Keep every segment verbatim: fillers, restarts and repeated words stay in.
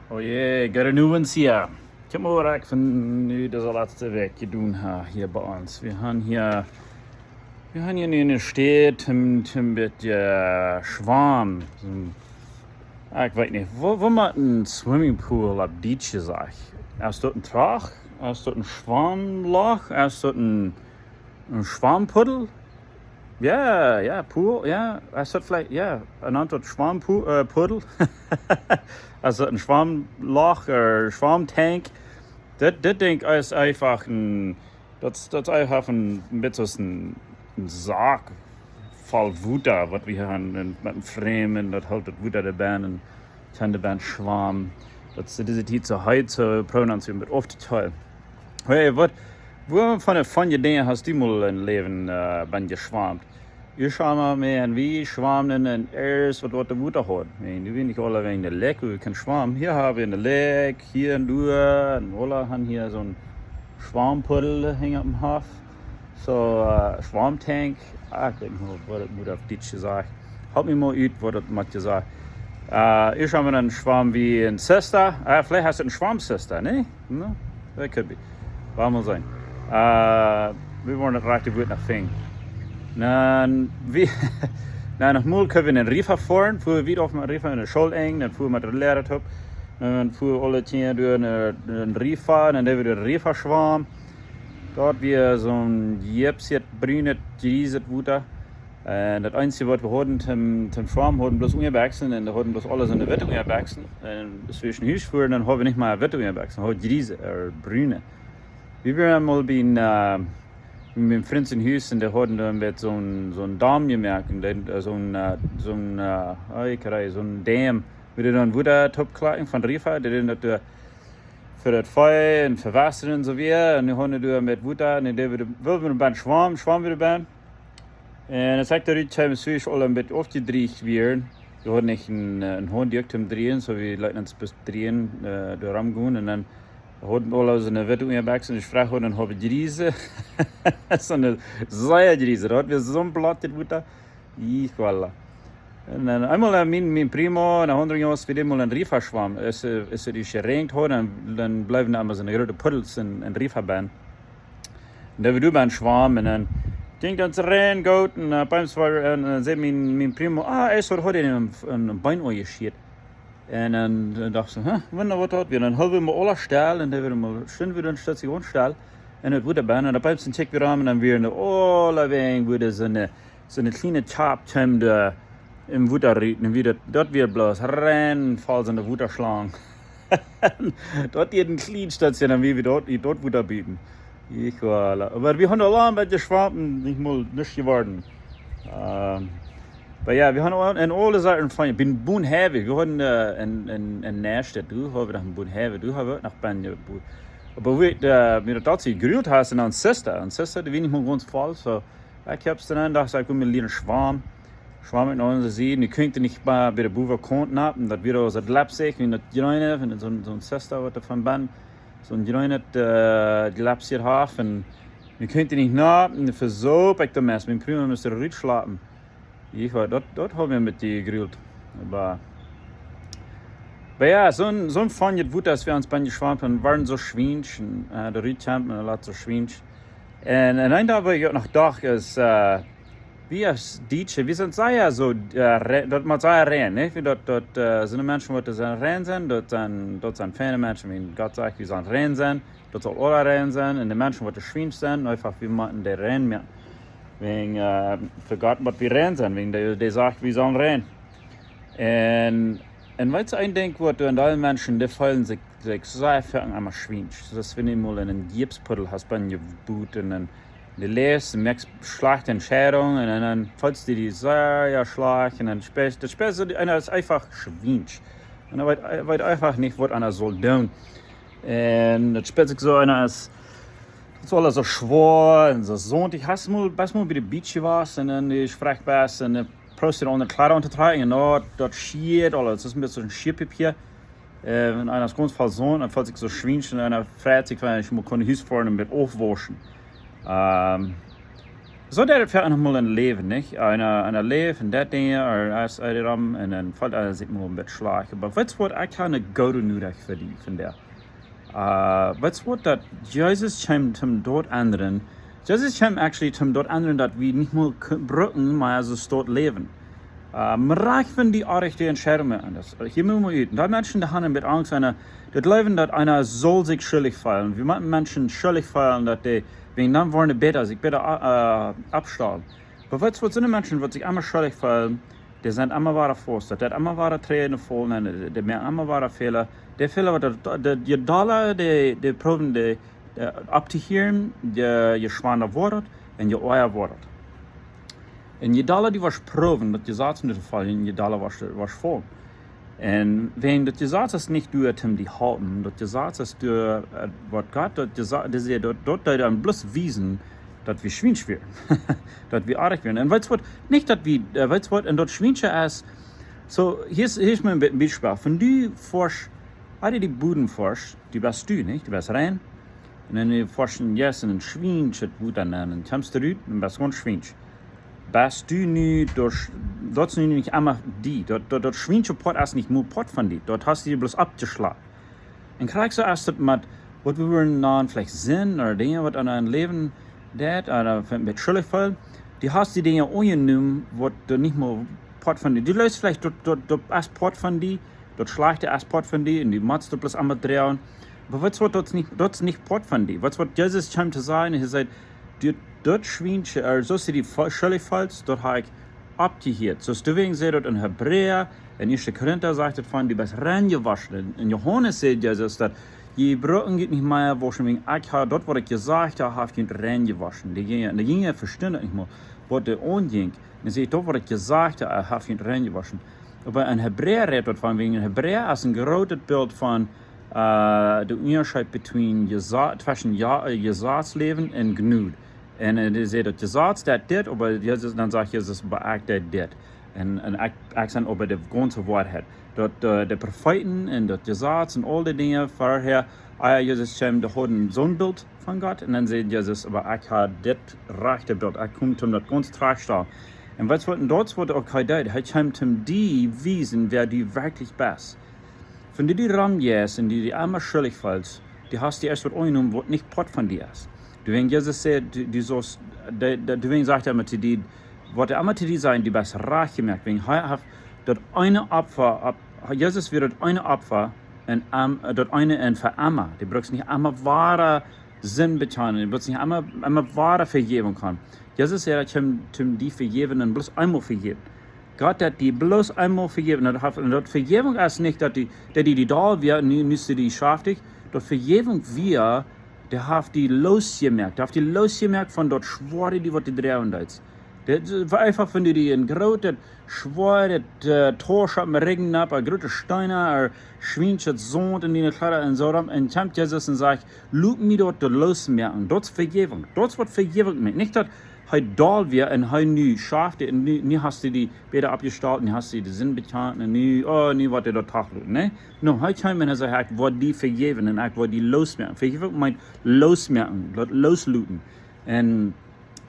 Oh je, goode Owent hia. Kjikj mol waut ekj von nu dise latste Wäakj jedonen hab hia bie ons. Wie haben hia, wie haben hia nu eene Städ, een, een bät, äh, Schwamm. Soon, ah, ekj weet nich, woo, woo mott een swimming pool opp Dietsch sajen? Es daut een Trach? Es daut een Schwammloch? Es daut een, een Schwammpuddel? Jo, jo, pool, jo. Es daut veleicht, jo, een Auntwuat Schwammpu-, äh, Puddel? Es daut een Schwammloch, äh, Schwammtank? Dit, dit Dinkj es eefach een, daut, daut es eefach een, een bät aus een, een Sak voll Wota, waut wie haben en, met een Frame, daut helt daut Wota doa bennen, un dan doa bennen schwamm. Daut es dise Tiet soo heet, soo proowen ons een bät auftotoilen. Hey, waut, woo von de, von de Dinja hast du mol em Läwen, äh, bennen jeschwammt? Ekj schwamm, Maun, wie schwammen en eascht waut, waut de Wota haud. Maun, nu bie wie nich aule wäajen de Läakj, wie kjennen schwammen. Hia haben wie eene Läakj, hia un doa, un aule haben hia soon Schwammpuddel hinjen oppem Hoff. Soo, äh, Schwammtank. Ah, ekj weet nich, waut ekj mott opp Dietsch sajen. Halp mie mol ut, waut daut mott sajen. Äh, ekj hab mie een Schwamm wie een Cista. Äh, veleicht es daut een Schwammcista, nä? No, that could be. Woa mol seenen. Äh, wie woaren daut rajchte Wort noch finjen. Dan, wie, dan noch mol kjennen wie en Riefa foaren, fuaren wie opp en Riefa en de School enj, dan fuaren wie met de Liera opp. Dan fuaren aule Kjinja doa en, en Riefa, dan deeden wie doa en Riefa schwammen. Daut wia soon jipsiet, brunet, jrieset Wota. Un daut eensje waut wie hauden toom, toom schwammen, hauden bloos Unjabekjsen un dee hauden bloos aules en de witte Unjabekjsen. Un aus wie no Hus fuaren, dan hauden wie nich mea witte Unjabekjsen, hauden jrieset, äh, brune. Wie wieren mol bie een, äh, bie een Frint sien Hus un dee hauden dan met soon, soon Dam jemoakt, un dee, äh, soon, äh, soon, äh, oh, ekj weet, soon Dam, wua dee dan Wota toop kjlakjen von Riefa, dee deeden daut doa fa daut Vee un fa Wota un soo wieda. Un nu hauden wie doa met Wota, un dee deeden wie, wullen wie bennen schwammen, schwammen wie bennen. Un aus ekj doa rut kjeem, wie aul een bät aufjedrieecht wieren. Wie hauden nich een, äh, een Haundjeduak toom drieejen, soo wie leeten ons bloos drieejen, äh, doa romgonen. Un dan hauden wie aule soone witte Unjabekjsen, un ekj fruach, un dan haud wie jrieset. Soone sea jrieset. Daut wia soon blott dit Wota. Ekj, voilà. Un dan eemol, äh, mien, mien Primo, een aundra Jung, aus wie deeden mol en Riefa schwammen, es, äh, es et ieescht jeräajent haud, dan, dan bleewen doa emma soone groote Puddels en, en Riefa bennen. Un dan wia wie doa bennen schwammen un dan jinkj daut sea goot un, äh, opp eemol wia, un, äh, säd mien, mien Primo: "Ah, ekj haud hia een, een Been aunjeschieet." Un dan, äh, docht ekj soo: "Huh, wunda waut daut wia." Dan hilden wie mol aula stell un dan wia mol, stunden wie dan stutzig aunstell. Un et wia doa bennen un opp eemol kjikjt wie rom un dan wieren doa aule Wäaj, wia doa soone, soone kjliene Kjap kjeem doa em Wota rut, un wia daut, daut wia bloos rein voll soone Wotaschlang. Daut wia een kjlien Stekjsje, un wia wie daut, daut Wota buten. Ekj, voilà. Oba wie haben aul lang een bät jeschwammt, nich mol nuscht jeworden. Ähm, oba jo, wie haben aul, en aule Sachen von, bie Boone Heavy, wie hauden, äh, en, en, en Nest, doa hauden wie noch en Boone Heavy, doa hauden wie uk noch bennen jebut. Oba wie, äh, mie daut soo jegruelt haud, en Cista, en Cista, dee wia nich mol gaunz voll, soo, ekj hab dan docht, ekj kunn mol lieren schwammen. Schwamm ekj no onse Sied, nu kunn ekj nich bie, bie de Bowenkaunt nopp, un daut wia aul soo jlepsich, un daut jreene, un soon, soon Cista waut doa von bennen, soon jreenet, äh, jlepsich haud, un nu kunn ekj nich nopp, un dan vesoop ekj daut Mest, mien Primo must doa rutschlapen. Ekj, daut, daut haud mie een bät jegruelt. Oba, oba jo, soon, soon von dit Wota, aus wie ons bennen jeschwammt haben, wia soo schwiensch, un, äh, doa rut kjeem, un daut wia soo schwiensch. Un, un een Dinkj waut ekj uk noch docht es, äh, wie aus Dietsche, wie sent sea soo, äh, re-, daut mott sea rein, nä? Wie daut, daut, äh, soone Menschen waut doa sent rein sent, daut sent, daut sent feine Menschen, wan Gott sajcht, wie sellen rein sennen, daut saul aula rein sennen, un de Menschen waut doa schwiensch sent, eefach, wie motten dee rein moaken. Wäajen, äh, fa Gott mott wie rein sennen, wäajen dee, dee sajcht, wie sellen rein. Un, un weetst du, een Dinkj waut doa en dee Menschen, dee feelen sikj, sikj sea foaken emma schwiensch. Daut es, wan du mol en een Jipspuddel hast bennen jebut un dan, du läfst un moakst schlajchte Entscheidungen un, un dan feelst du die sea, jo, schlajcht un dan spieescht, daut spieescht soo, eena es eefach schwiensch. Un hee weet, hee weet eefach nich, waut eena saul doonen. Un daut spieescht sikj soo, eena es, daut es aules soo schwoa un soo soont. Ekj hab mol, best mol bie de Beach jewast un dan du sprichst best un dan proowst du aun de Kjleeda auntotrakjen un daut, daut schiet aules. Daut es een bät soo een Schieepapier. Äh, un eena es gaunz voll Sonn, dan feelt sikj soo schwiensch un eena freit sikj, wan ekj mol kunn no Hus foaren un mie aufwauschen. Ähm, Soo daut fa eena mol een Läwen, nich? Eena, eena läft un daut Dinj, ooda es eena rom un dan feelt eena sikj mol een bät schlajcht. Oba weetst waut, ekj hab eene goode Norecht fa die vondoag. Weetst waut, daut Jesus kjeem toom daut endren. Jesus kjeem actually toom daut endren, daut wie nich mea brucken, mau soo daut läwen. Mau rajcht wan dee oajch dee Entscheidunk moaken. Daut, hia mott wie ut. Un daut Menschen, dee haben met Angst, eena, daut jleewen, daut eena saul sikj schuldich feelen. Wie moaken Menschen schuldich feelen, daut dee, wäajen dan woaren dee bäta, sikj bäta oppstalen. Oba weetst waut, soone Menschen, waut sikj emma schuldich feelen, dee sent emma wada faust. Daut deit emma wada trigj faulen un dee moaken emma wada Fäla. Dee Fäla, waut dee, dee, je dolla dee, dee proowen dee opptohieren, je, je schwanda woat daut un je oaja woat daut. Un je dolla dee woascht proowen, daut Jesaz to foljen, je dolla woascht, woascht faulen. Un wäajen daut Jesaz es nich doa toom die halpen, daut Jesaz es doa, waut Gott, daut Jesaz, daut, daut deit dan bloos wiesen, daut wie schwiensch wieren. Daut wie oajch wieren. Un weetst waut, nich daut wie, weetst waut, un daut schwiensche es, soo, hia es, hia es mien Be-, Biespel. Wan du foascht, aus du dän Bodem foascht, du best du, nich? Du best rein. Un dan du foascht en, yes, en schwienschet Wota nenn, un kjemst rut, un best gaunz schwiensch. Best du nu, daut, daut es nu nich emma die. Daut, daut, daut schwiensche Poat es nich mea Poat von die. Daut hast du bloos oppjeschlonen. Un krakjt soo es daut met, waut wie wellen nanen, veleicht Sind ooda Dinja, waut eena em Läwen deit, ooda een bät schuldich feelt. Du hast dee Dinja aunjenomen, waut doa nich mea Poat von die. Du läfst veleicht daut, daut, daut es Poat von die, daut schlajchte es Poat von die, un du motst daut bloos emma droagen. Oba weetst waut, daut es nich, daut es nich Poat von die. Weetst waut Jesus kjeem to sajen? Hee säd, daut, daut schwiensche, soo aus du die schuldich feelst, daut hab ekj oppjehieet. Soo aus doawäajen sajcht daut en Hebräa, en Ieeschte Korinta sajcht daut von, du best reinjewoschen. En, en Johanes sajcht Jesus daut, jie brucken junt nich mea woschen, wäajen ekj hab, daut waut ekj jesajcht hab, haft junt reinjewoschen. Dee Jinja, dee Jinja vestunden daut nich mea, waut doa aunjinkj. Un hee sajcht, daut waut ekj jesajcht hab, haft junt reinjewoschen. Oba en Hebräa rät daut von, wäajen en Hebräa es een grootet Bilt von, de Unjascheet between Jesa-, tweschen Ja-, Jesazläwen un Jnod. Un, dee sajcht daut Jesaz deit dit, oba Jesus, dan sajcht Jesus, oba ekj doo dit. Un, un ekj, ekj sie oba de gaunze Woarheit. Daut, de Profeeten un daut Jesaz un aul dee Dinja verhäa, ea Jesus kjeem, dee hauden soon Bilt von Gott. Un dan sajcht Jesus, oba ekj hab dit rajchte Bilt. Ekj kom toom daut gaunz trajchtstalen. Un weetst waut, un daut es waut uk hee deed. Hee kjeem toom die wiesen, wäa du werkjlich best. Wan du die romjeist un du die emma schuldich feelst, du hast die ieescht waut aunjenomen, waut nich Poat von die es. Doawäajen Jesus sajcht, du, du saust, dee, dee, doawäajen sajcht hee emma to die, waut hee emma to die säd, du best rajcht jemoakt. Wäajen hee haft daut eene Opfa, opp-, Jesus wia daut eene Opfa un, daut eene un fa emma. Du bruckst nich emma wada Sind bekjanen, du bruckst nich emma, emma wada Vejäwunk haben. Jesus sajcht, ekj kjeem toom die vejäwen un bloos eemol vejäwen. Gott haft die bloos eemol vejäwen. Un daut haft, un daut Vejäwunk es nich daut die, daut die, die doll wia, nu, nu es die schaftich. Daut Vejäwunk wia, dee haft die loosjemoakt. Dee haft die loosjemoakt von daut schwoare, dee waut du droagen deetst. Daut wia eefach, wan du die een grootet, schwoaret, Tosch oppem Rigjen hast, een groote Steen, een schwienschet Saunt en diene Kjleeda un soo rom. Un kjemt Jesus un sajcht, lot mie daut loosmoaken. Daut es Vejäwunk. Daut es waut Vejäwunk meent. Nich daut hee doll wia un hee nu schaftich un nu, nu hast du die bäta oppjestalt, nu hast du de Sind bekjant un nu, oh, nu woat hee daut doch loten, nä? Nä, hee kjeem un hee säd, ekj woa die vejäwen un ekj woa die loosmoaken. Vejäwunk meent loosmoaken, daut loosloten. Un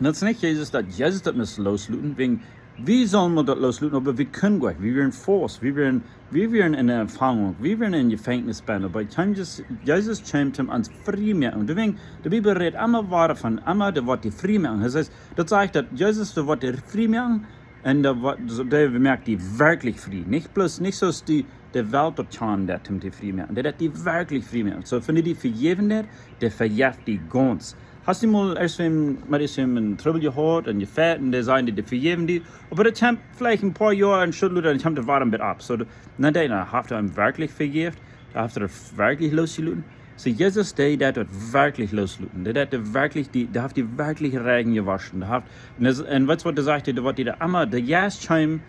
daut es nich Jesus, daut Jesus daut must loosloten, wäajen wie sullen mau daut loosloten, oba wie kjennen nich. Wie wieren faust, wie wieren, wie wieren en Jefangenheit, wie wieren en Jefenkjnis bennen, oba hee kjeem, Jesus, Jesus kjeem toom ons frie moaken. Doawäajen, de Bibel rät emma wada von, emma, dee woat die frie moaken. Daut sajcht, daut sajcht, daut Jesus, dee woat die frie moaken, un dee woat, soo, dee moakt die werkjlich frie. Nich bloos, nich soo aus dee, de Welt daut kjant, dee toom die frie moaken. Dee deit die werkjlich frie moaken. Soo, wan du die vejäwen deist, dee vejeft die gaunz. Hast du mol ieescht met, met ieescht een Trubbel jehaut un jefajcht un dee sajen die, dee vejäwen die. Oba daut kjemt veleicht een poa Joa un Stoot lota un kjemt daut wada wada opp. Soo, dan denkjst du, haft hee am werkjlich vejäft? Haft hee daut werkjlich loosjeloten? Soo, Jesus, dee, dee haft daut werkjlich loosjeloten. Dee, dee haft werkjlich die, dee haft die werkjlich rein jewoschen. Dee haft, un daut, un weetst waut hee sajcht, dee, waut dee doa emma, de Jeist kjeem,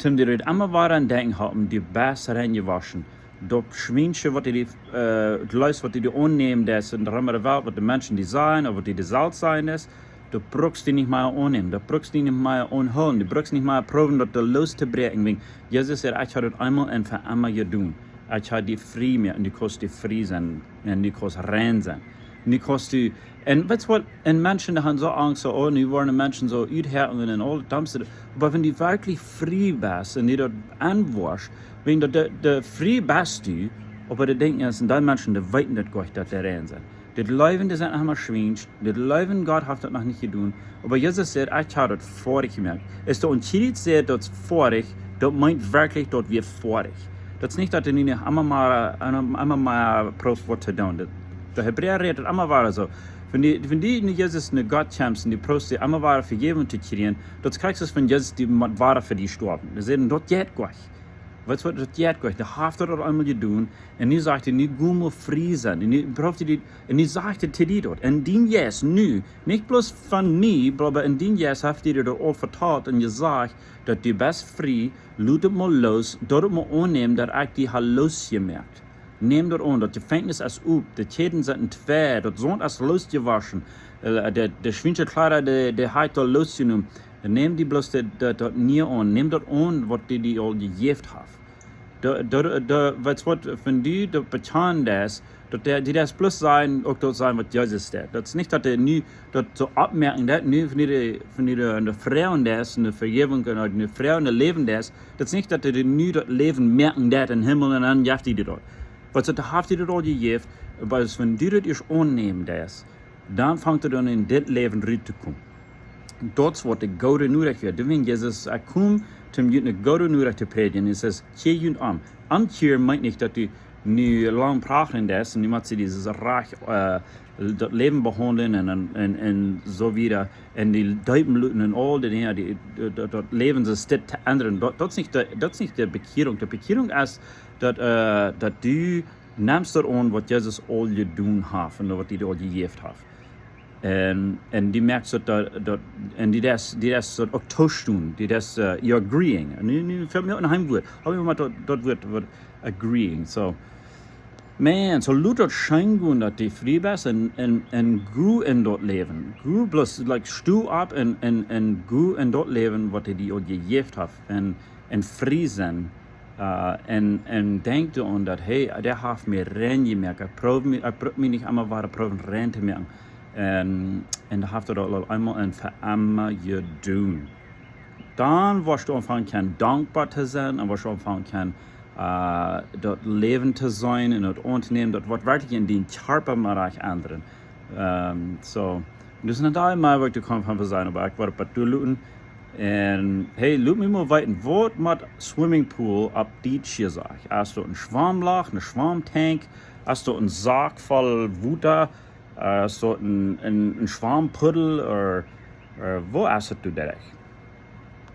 toom die daut emma wada aun denkjen halpen, du best rein jewoschen. Daut Schwiensche, waut du die, äh, jleefst, waut du die aunnämen deist, en de Rum de Welt, waut de Menschen die sajen, ooda waut die de Welt sajen es, daut bruckst du nich mea aunnämen, daut bruckst du nich mea aunhoolen, du bruckst nich mea proowen, daut doa loostobräakjen. Wäajen Jesus sajcht, ekj hab daut eemol un fa emma jedonen. Ekj hab die frie jemoakt un du kaust die frie sennen un du kaust rein sennen. Nu kaust du, un weetst waut, un Menschen, dee han soo Angst, soo, oh, nu woaren Menschen soo uthäakjen un aul daut Dommste. Oba wan du werkjlich frie best un du daut enwoascht, wan daut de, de frie best du, oba daut Dinkj es, un dee Menschen, dee weeten daut goanich, daut dee rein sent. Dit Läwen, dee sent noch emma schwiensch, dit Läwen, Gott haft daut noch nich jedonen. Oba Jesus sajcht, ekj hab daut foadich jemoakt. Es de Unschädichkjeit, daut foadich, daut meent werkjlich, daut wia foadich. Daut es nich, daut du nu noch emma mea, emma mea proowst waut to doonen. Daut, de Hebräa rät daut emma wada soo. Wan du, wan du nu Jesus, no Gott kjemst un du proowst die emma wada Vejäwunk to kjrieen, daut kjrichst du von Jesus, dee mott wada fa die stoawen. Dee säden, daut jeit goanich. Weetst waut, daut jeit goanich. Dee haft daut aul eemol jedonen. Un nu sajcht hee, nu go mau frie sennen. Un nu prooft hee die, un nu sajcht hee to die daut. En dien Jeist, nu, nich bloos von mie, oba en dien Jeist haft hee die daut aul vetalt un jesajcht, daut du best frie, lot daut mau loos, daut mau aunnämen, daut ekj die ha loosjemoakt. Näm daut aun, daut Jefenkjnis es op, de Kjäden sent entwei, daut Saunt es loosjewoschen, äh, de, de schwiensche Kjleeda, dee, dee haft hee aul loosjenomen. Näm die bloos daut, daut, daut niee aun, näm daut aun, waut hee die aul jejäft haft. Daut, daut, daut, weetst waut, wan du daut bekjanen deist, daut dee, dee deist bloos sajen, uk daut sajen, waut Jesus deed. Daut es nich, daut hee nu daut soo oppmoaken deed, nu, wan du, wan du en de Fru deist, en de Vejäwunk, en de Fru, en de Läwen deist, daut es nich, daut hee nu daut Läwen moaken deed em Himmel un dan jeft hee die daut. Waut, daut haft hee die daut aul jejäft, oba wan du daut ieescht aunnämen deist, dan fangt daut aun en dit Läwen ruttokomen. Daut es waut de goode Norecht wia. Doawäajen Jesus, hee kjeem, om junt de goode Norecht to prädjen. Hee sajcht, kjikjt junt om. Omkjieren meent nich, daut du nu lang prachren deist un du motst die daut Rajcht, äh, daut Läwen behaundlen un, un, un soo wieda. Un die Deepen luten un aul dee Dinja, die, daut, daut Läwen soo dit to endren. Daut, daut es nich de, daut es nich de Bekjierunk. De Bekjierunk es daut, äh, daut du nemst daut aun, waut Jesus aul jedonen haft un waut hee die aul jejäft haft. Un, un du moakst daut, daut, daut, un du deist, du deist daut uk toostonen, du deist, äh, you're agreeing. Un nu, nu fält mie uk een Heimwuat. Hab ekj mau daut, daut Wuat, waut agreeing. So, man, soo lot daut scheen gonen, daut du frie best un, un, un go en daut Läwen. Go bloos, like, sto opp un, un, un go en daut Läwen, waut hee die aul jejäft haft. Un, un frie sennen. Äh, un, un denkj doaraun, daut, hey, dee haft mie rein jemoakt. Ekj proow mie, ekj bruk mie nich emma wada proowen rein to moaken. Un, un dee haft daut aul eemol un fa emma jedonen. Dan woascht du aunfangen kjennen dankboa to sennen un woascht du aunfangen kjennen, äh, daut Läwen to seenen un daut auntonämen. Daut woat werkjlich en dien Kjarpa mau rajcht endren. Ähm, so, daut es een Deel mea, waut ekj doa kaun von sajen, oba ekj woa daut bie loten. Un hey, lot mie mau weeten, waut mott swimming pool opp Dietsch jesajcht? Es daut een Schwamlach, een Schwamtank? Es daut een Sak voll Wota? Äh, es daut een, een, een Schwampuddel? Ooda, ooda waut es daut doa?